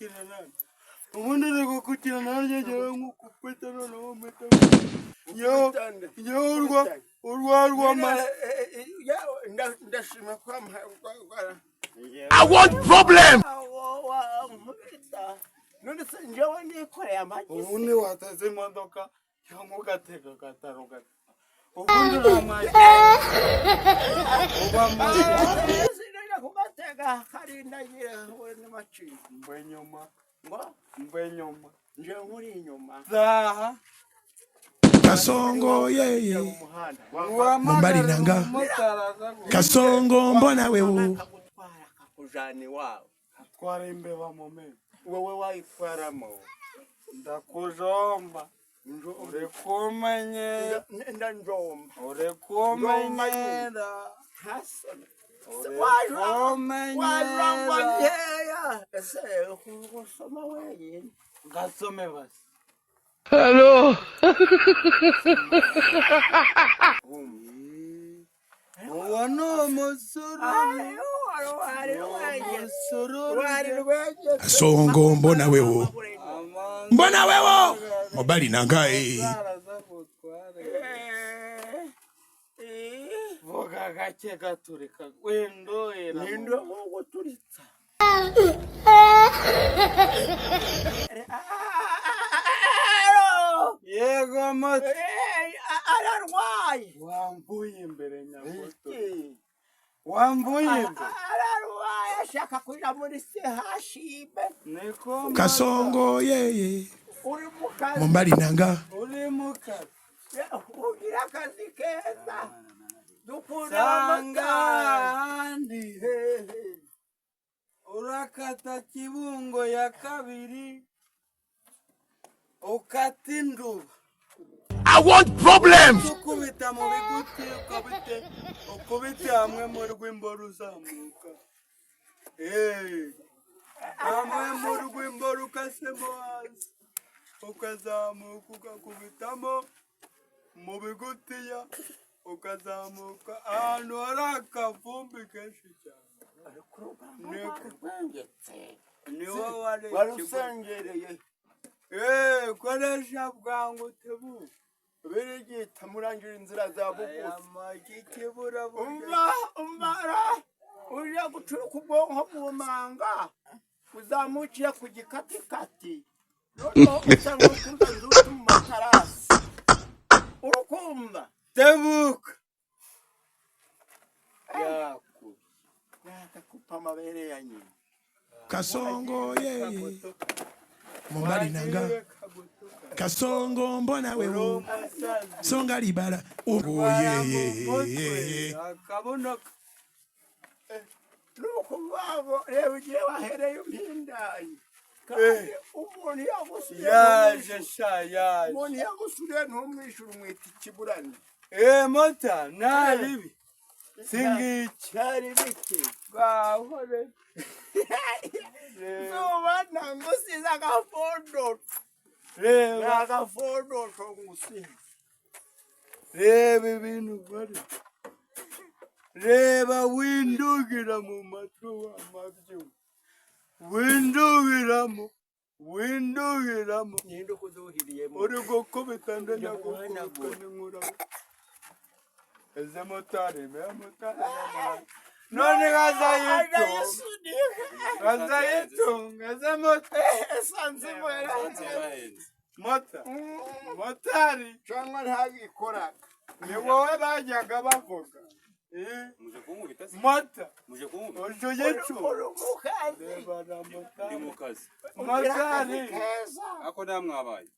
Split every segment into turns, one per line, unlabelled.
gukina nani? Ubundi uri gukina nanjye, ngewe nkukupita noneho mpita ngewe ngewe urwa urwarwa amara.
Ndashima ko
I want problem.
wankubita. None se njyewe nikoreye amagi?
Ubundi wateze imodoka cyangwa ugatega agataro gato, ubundi uramwakira uba amagi.
Sinajya kugatega, karindagira n'amacinya.
Mbe nyuma.
Ngo?
Mbe nyuma.
Njyewe nkuri inyuma.
Zaha.
Kasongo yeye.
Mu muhanda.
Mobali na nga.
Umumotari aza
Kasongo mbona wewe.
Akagutwara akakujana iwawe.
Atwara imbeba mu menyo.
Wowe wayitwaramo.
Ndakujomba, uri kumenyera.
Ndanjomba.
Uri kumenyera.
Ntasoni.
Uri
Wajurangwa
kumenyera.
Nkeya ese gusoma wenyine?
Gasome basi.
Hello.
Uwo ni umusururu. Umusururu.
Wari rwegetse.
Kasongo mbona wewe. Mbona wewe. Mobali na nga eh.
Araza gutware. Vuga gake gaturika windohera.
Ninde wo guturitsa?
Yego moto.
Ararwaye.
Wamvuye imbere nyabuto, wamvuye imbere.
Ararwaye, ashaka kuja muri sehashibe.
Niko.
Kasongo yeye.
Uri mu kazi.
Mobali na nga.
Uri mu kazi.
Ugira akazi keza, dukunda
Sanga
abamotari.
Ahandi urakata Kibungo ya kabiri, ukata Induba.
I want problems.
Ukubita mu biguti, ukabite ukubite hamwe mu rw'imboro, uzamuka. Hamwe mu rw'imboro, ukasemo hasi, ukazamuka, ugakubitamo mu bigutiya, ukazamuka ahantu hari akavumbi kenshi cyane.
Rwengetse.
Niwo wari.
Wari usengereye.
Koresha bwangu, tebu.
Birigita murangira inzira za
Aya
bugufi.
Magi kibura.
Umva, umara uje gucuruka ubwonko mu manga, uzamukire ku gikatikati, noneho usa n'uturuka nzuti mu matarasi, urukumva.
Tebuka yaku.
Yakakupa amabere ya nyina.
Kasongo yeye. Mobali na nga. Kasongo mbona wewe. Songa libala. Oh yeye.
Akabuno.
Nukuvuga, reba igihe wahereye umpindaye, kandi umuntu yagusuye
Yaje sha, yaje.
umuntu yagusuye ntumwishyure, umwita ikiburane.
Mota nta ribi, singiki.
Cyari biki?
Gahore.
Zuba ngusize agafondo.
Reba.
Agafondo ngusize.
Reba ibintu ukora, reba windugira mu matwi w'amabyo, windugiramo, windugiramo.
Ninde ukuduhiriyemo?
Uri gukubita, ndajya gukubita n'inkura. Eze motari be, motari none kazayitunga, kazayitunga eze motari.
Esanse mwera.
Mota, motari.
Cyangwa ntabikoraga.
Ni wowe bajyaga bavuga.
Muje kunkubita se?
Mota.
Muje kunkubita?
Uje uyicu.
Uri mu kazi.
Reba na
Ndi
motari.
mu kazi.
Motari.
Keza.
Ako namwabaye.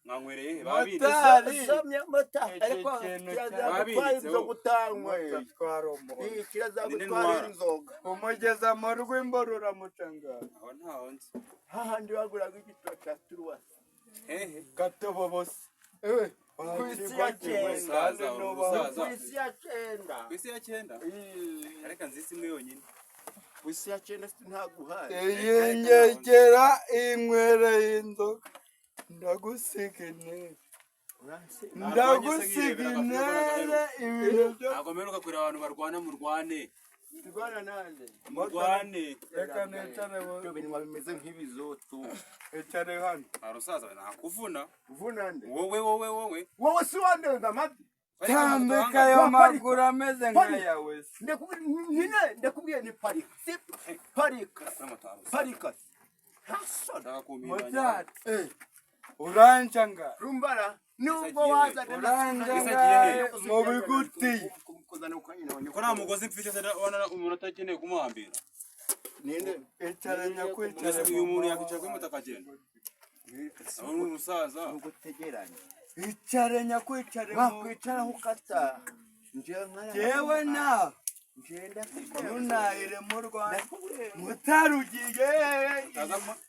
Mwankwereye he? Babinditse.
Motari.
Somye mota.
Iki
Ariko
kintu
kirazira
cya-
gutwara ibyo
Babinditseho.
gutanywe.
Atwara umuntu.
Kirazira
Ninde
gutwara
ntwara?
inzoga.
Umugeza mu rw'imboro, uramucangara.
Aho ntaho nzi.
Hahandi baguraga igitoro cya turuwasi.
Hehe.
Gatobobosi.
Ku isi ya cyenda.
Umusaza, umusaza.
Ku isi ya cyenda.
Ku isi ya cyenda? Areka nzi isi imwe yonyine.
Ku isi ya cyenda ntaguhaye.
Iyi ngegera inywereye inzoga, ndagusiga intere, ndagusiga intere, ibintu byo
Ntabwo mperuka kureba abantu barwana, murwane.
Turwana nande.
Murwane.
Reka nicare
Ibyo
wowe.
bintu bimeze nk'ibizoto.
Icare hano.
Arusaza nakuvuna.
Uvuna nde?
Wowe, wowe, wowe.
Wowe si wandenza amavi.
Tambika ayo maguru ameze nk'ayawe se.
Ndakubwiye nyine, ndakubwiye ni parika. Si parika. Parika. Hasona.
Motari. Urancanga.
Rumbara. Nubwo waza
Urancanga mu biguti.
Ko nta mugozi mfite se, ndabona umuntu atakeneye kumuhambira.
Ninde?
Icara nyakwicara.
Ese uyu muntu yakwicara kuri moto akagenda? Abona umusaza.
Nugutegeranye.
Icare nyakwicare.
Wakwicara ukata. Njewe nkara.
Jewe na
Njenda.
ntunahire mu Rwanda.
Ndakubwiye.
Motari ugiye.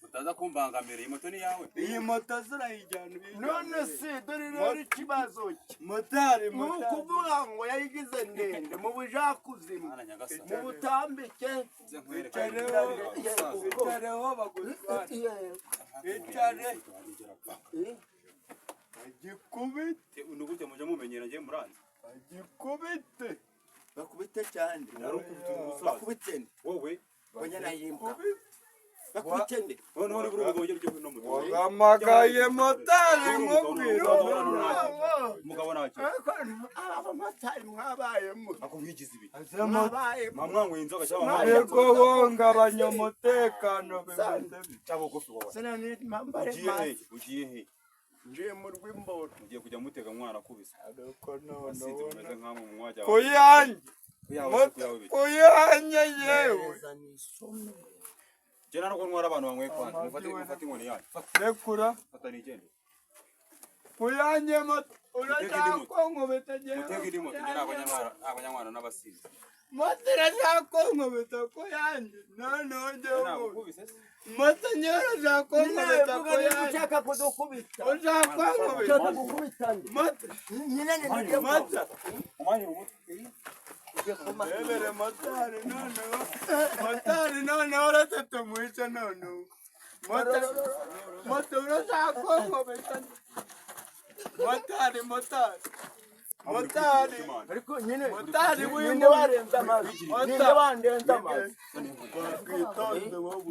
Utaza kumbangamira, iyi moto ni iyawe.
Iyi moto zirayijyana uyijyana.
None se dore rero ikibazo cye.
Motari,
Ni
motari.
ukuvuga ngo yayigize ndende mu bujakuzimu,
Mwana nyagasani.
mu butambike.
Nze nkwereke.
Icareho.
Umusaza.
Icareho bagutware. Icare. Agikubite.
Ni gute mujya mumenyera njye muranzi?
Agikubite.
Bakubite cyane.
Narukubita umusaza.
Bakubite nde?
Wowe.
Bonyana yimbwa. Bakubite nde?
Noneho uri umugabo ujya ujya no moto.
Wahamagaye motari nkubwira.
Umugabo ntacyo.
Ariko aba bamotari mwabayemo.
Akubwigiza ibi.
Mwabayemo.
Mwamwanyweye inzoga cyangwa
Yego hungabanya umutekano bimeze bite?
cyangwa bugufi wowe.
Sinani mpambare
Ugiye he?
mazi.
Ugiye he?
Ngiye mu rw'imboro.
Mugiye kujya mutega mwana kubise.
Ariko none
Asinze mumeze nk'amwe mu mwajya.
kuyanjye
Kuyawe kuyawe bite.
kuyanjye yewe.
Jye ntabwo ntwara abantu banyweye kwanza. Mufate, mufate inkoni yanyu. Fata,
Rekura
fata nigende.
kuyanjye moto urashaka ko nkubita jewe.
Mutege indi moto. Njye ntabwo nyamwana n'abasinzi.
Moto irashaka ko nkubita kuyanjye noneho njyewe
Ntabwo ukubise se?
moto njyewe urashaka ko nkubita
Vuga niba
kuyanjye.
ushaka kudukubita.
Ushaka ko nkubita
Ushaka gukubita nde?
moto.
Nyine ni nibyo.
Moto.
Umwanya umutwe.
Rebere motari noneho. Motari noneho uretse tumwice noneho. Moto, moto urashaka ko nkubita. Motari, motari. Motari.
Ariko nyine
Motari
ninde
w'ingumi.
warenze amazi? Ninde wandenze amazi?
Twitonze wowe.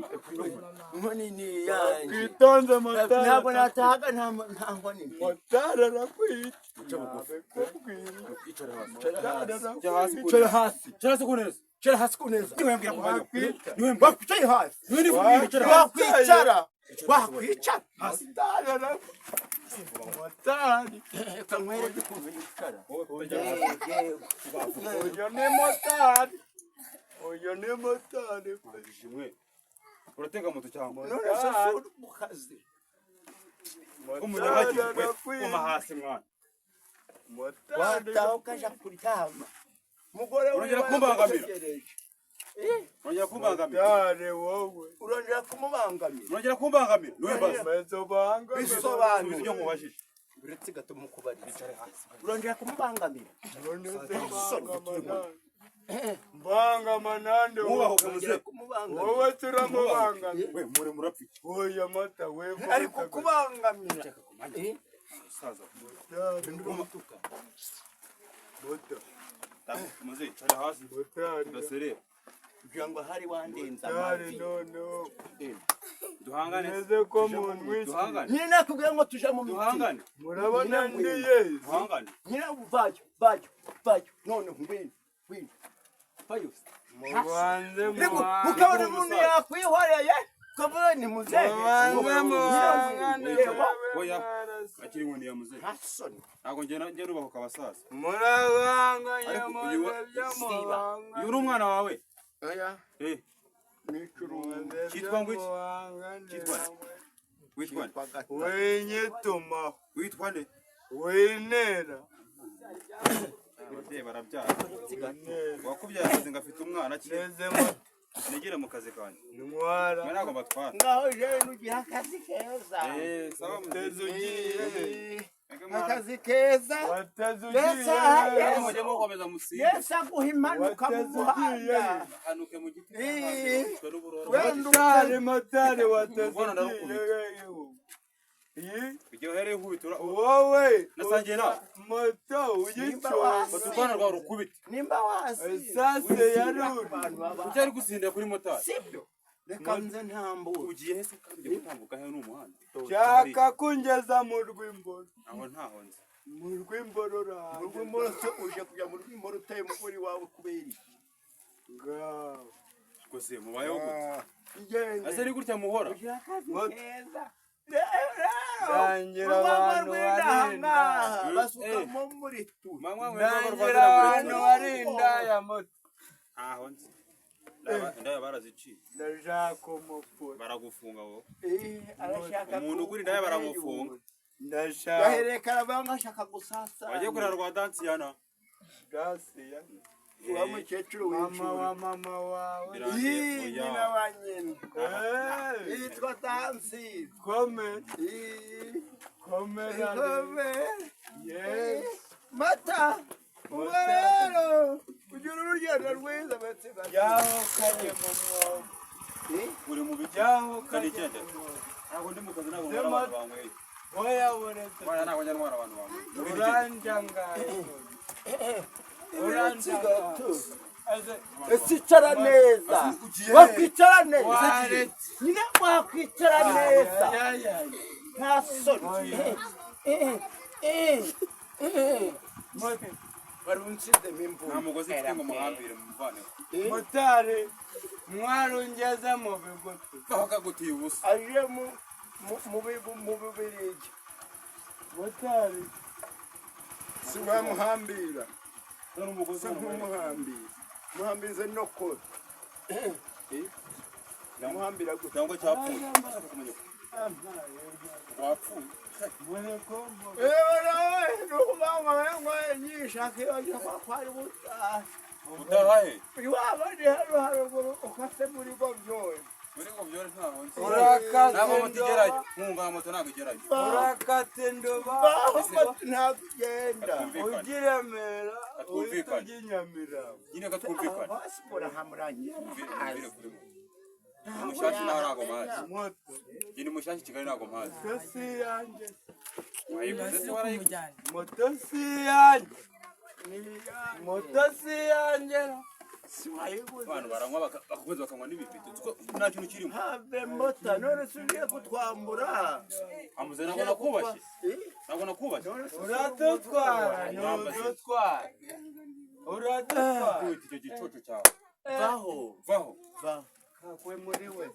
Inkoni ni iyanjye.
Twitonze motari.
Ntabwo natahaga nta nta nkoni mfite.
Motari arakwica.
Icara hasi.
Motari arakwica.
Jya hasi.
Icara hasi.
Icara hasi ku neza.
Icara hasi ku neza.
Niwe mbwira kuvayo.
Wakwica.
Niwe mbwira.
Wakwicaye hasi.
Niwe ndi kubwira icara hasi.
Wakwicara. Wakwicara.
Motari arakwica. Motari.
Reka nkwereke ukuntu yicara.
Uyu ni motari. Uyu ni motari.
Mwe. Uratega moto cyangwa?
None se si uri mu kazi?
Umunyabagi
Motari
we.
arakwica.
Uma hasi mwana.
Motari.
Wataha ukaja kuryama. Mugore wiwe
Urongera kumbangamira.
aragutegereje.
Urongera kumbangamira.
Motari wowe.
Urongera kumubangamira.
Urongera kumbangamira. Niwe mbaza.
Meze ubanga.
Bisobanure.
Ibyo nkubajije.
Uretse gato mukubariza. Urongera kumubangamira.
None se mbanga manande.
Mwubahuke
Urongera
muze.
kumubangamira.
Wowe turamubangamira.
We muri murapfi.
Oya mata we.
Ari kukubangamira.
Saza.
Motari. Mota.
Muze icara hasi.
Motari.
Udaserera.
Kugira ngo hari wandenze
Motari
amavi.
noneho.
Duhangane.
Meze ko muntwikiriye.
Duhangane.
Nyine nakubwiye ngo tuje mu miti.
Duhangane.
Murabona ndi yezi.
Duhangane.
Nyine vayo, vayo, vayo. None ngwino, ngwino. Vayo.
Mubanze
Ariko
mubanze.
ukabona umuntu yakwihoreye ukavuga ni muzehe.
Mubanze muhangane.
Yego.
Oya. Akiri inkoni ya muze.
Nta soni.
Ntabwo njye nubahuka abasaza.
Murabanganye
Ariko uyu
muze byo muhangane.
Uyu ni umwana wawe.
Oya.
Eh,
Muze
Cyitwa ngo iki?
muhangane.
Cyitwa nde? Witwa nde?
Winyitumaho.
Witwa nde?
Winera.
Ababyeyi barabyara. Wakubyaye akazi ngo afite umwana ki?
Neze moto.
Nigire mu kazi kanjye.
Ntwara.
Mwe ntabwo mbatwara.
Ngaho jewe nugira akazi keza.
Eh, sawa muze.
Wateze ugiye.
Mwebwe mwana-
Akazi keza.
Wateze
Mbese
ugiye.
Mwebwe mujye mukomeza musinde.
Yesu aguha impanuka mu
Wateze
muhanda.
Hanuke mu giti.
Eh.
Wicwe n'uburoro.
Wenda
Motari, motari wateze
Urwana ndarukubita.
ugiye. Iyi
Igihe uhereye unkubita
wowe
Nasangiye nawe.
Moto uyiconga.
Fata urwana rwawe rukubite.
Nimba wasi
Esase ya ruri.
Kuki ari gusindira kuri motari?
Sibyo, reka nze ntambuke.
Ugiye hese kandi ugiye gutambuka he? Ni umuhanda.
Shaka kungeza mu rw'imboro.
Aho ntaho nzi.
Mu rw'imboro.
Mu rw'imboro se uje kujya mu rw'imboro utaye umugore wawe kubera iki?
Ngaho.
Gusa mubayeho gute?
Igende.
Ese ni gutya muhora?
Keza.
Ndangira abantu barinda.
Basukamo muri tu.
Manywa
Ndangira abantu barinda ya moto.
Ntaho nzi. Indaya baraziciye.
Ndashaka umupfuye.
Baragufunga wowe.
Arashaka.
Umuntu ugura indaya baramufunga.
Ndashaka.
Gahereka arabanga ashaka gusasa.
Wagiye kurara rwa Dansiyana.
Gasiya.
Wa mukecuru
Mama
w'incuro.
wa mama wawe.
Birangiye.
Ii,
Oya.
nyina wa nyina
Eh,
yitwa Dansi.
Kome.
Ii,
Komera.
Kome.
Yes.
Mata, ubwo rero ugira urugendo rwiza batsinda.
Yaho kajye mu mwobo.
Uri mu biki?
Yaho kajye
Kanigende.
mu mwobo.
Ntabwo ndi mu kazi, ntabwo ntwara abantu banyweye.
Oya, buretse.
Oya, ntabwo njya ntwara abantu banyweye.
Uranjangaye. Uranjangaye.
Ese icara neza, wakwicara neza.
Waretse.
Nyine wakwicara neza.
Ya, ya, ya.
Nta soni. Wari unsizemo
Nta
imvura.
mugozi mfite ngo muhambire mumuvaneho.
Motari mwarungeze mu bigufi.
Kaho kagutiye ubusa.
Aje mu Bubirigi.
Motari.
Si wamuhambira.
Dore umugozi.
Se nk'umuhambira muhambirize nokora ndamuhambira gute?
Cyangwa cyapfuye. Wapfuye.
Ewe nawe nukuvuga ngo nyishaka iyo njya kwa kwari gutaha.
Utaha he?
Iwabo ni hano haruguru ukase muri gobyori.
Muri ngo byore ntaho nzi.
Urakate
Ntabwo moto igerayo.
ndoba.
Nkunga moto ntabwo igerayo.
Urakate ndoba.
Baho moto ntabwo igenda.
Twumvikane.
Ujya i Remera uhita
Twumvikane.
ujya i Nyamirambo.
Nyine katwumvikane.
Pasiporo hamurangira.
Mvire kuri moto. Ni mushyashya nawe ntabwo mpazi.
Moto.
Njye ni mushyashya i Kigali, ntabwo mpazi.
Moto si iyanjye.
Wayiguze se? Warayiguze?
Moto si iyanjye. Moto si iyanjye.
Si wayiguze?
Abantu baranywa bakakomeza bakanywa n'ibibito. Tuko nta kintu kirimo.
Have mota, none se ugiye kutwambura?
Amuze, ntabwo nakubashye. Ntabwo nakubashye.
Uradutwara, ntudutwara. Uradutwara.
Kubita icyo gicucu cyawe.
Vaho.
Vaho.
Vaho.
Kakwe muri we.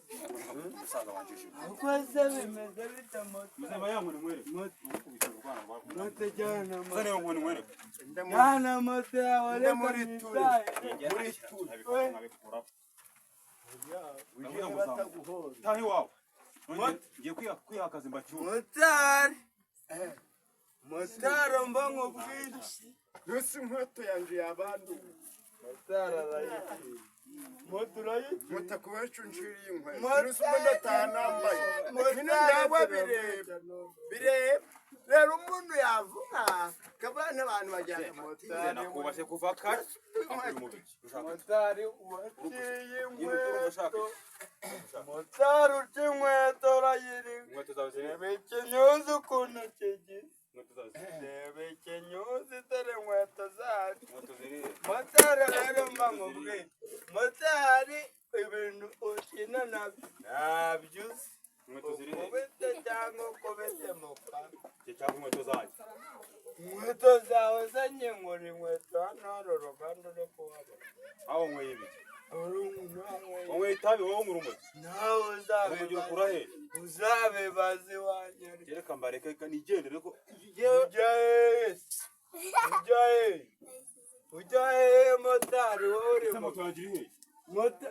Umusaza wanjye.
Uko se bimeze bite moto?
Muzeba ya nkoni nkwereke.
Moto.
Gukubita urwana rwawe.
Moto jyana moto.
Zana iyo nkoni nkwereke.
Jyana moto yawe reka
Muri turi.
nitaye.
Muri turi.
Nkabikuraho.
Ujye bataguhora.
Taha iwawe. Ngiye kwiha akazi mbacyure.
Motari. Motari mba nkubwire.
Mbese inkweto yanjye yabanduye?
Motari arayitiye. Moto urayitiye.
Moto kuba nciriye inkweto.
Motari.
Mbese ubwo ndataha nambaye nyine
Motari
ndagwa bireba bireba. Rero umuntu yavuga kabana n'abantu bajyana moto.
Nakubashye kuva kare. Akuri mu biki? Ushaka iki?
Motari waciye
Nyine urumva ushaka
inkweto.
iki?
Motari uca inkweto urayirika.
Inkweto zawe ziri he?
Reba ikinyuzi ukuntu kigize.
Inkweto zawe ziri he?
Reba ikinyuzi, dore inkweto zacu.
Inkweto ziri he?
Motari rero mba nkubwire. Motari ibintu ukina nabyo ntabyo uzi.
Inkweto ziri he?
Ukubite cyangwa ukubite mu kanwa.
Njye cyangwa inkweto zanjye.
Inkweto zawe zanye nkora inkweto hano hari uruganda uri kuhabona.
Aho nyweye ibiki?
Uri umuntu wanyweye.
Wanyweye itabi wowe, unywa urumogi.
Nawe
Urumogi rukura
uzabibaza.
he?
Uzabibaza iwanjye.
Reka mbareke, reka nigendere ko
Ujya hehe se? Ujya hehe? Ujya hehe motari wowe uri
Ese
mu
moto yanjye iri he?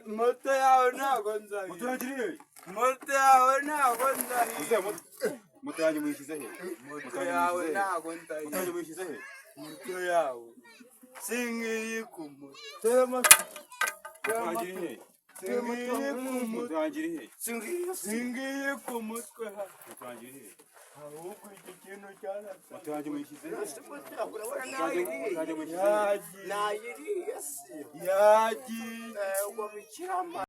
Moto yawe ntabwo
Moto
nzayiha.
yanjye iri he?
Moto yawe ntabwo nzayiha.
Uze moto yanjye muyishyize he?
Moto yawe ntabwo
Moto
nzayiha.
yanjye muyishyize he?
Moto yawe singiyi ku mutwe.
Moto yanjye iri he?
Singiyi ku
Moto
mutwe.
yanjye iri he?
Singiyi ku mutwe.
Moto yanjye iri he?
Ahubwo iki kintu cyarasa.
Moto yanjye muyishyize he?
Urabona
Moto yanjye
nayiriye.
muyishyize he?
Yagiye.
Nayiriye si
Yagiye.
ubwo bikirama.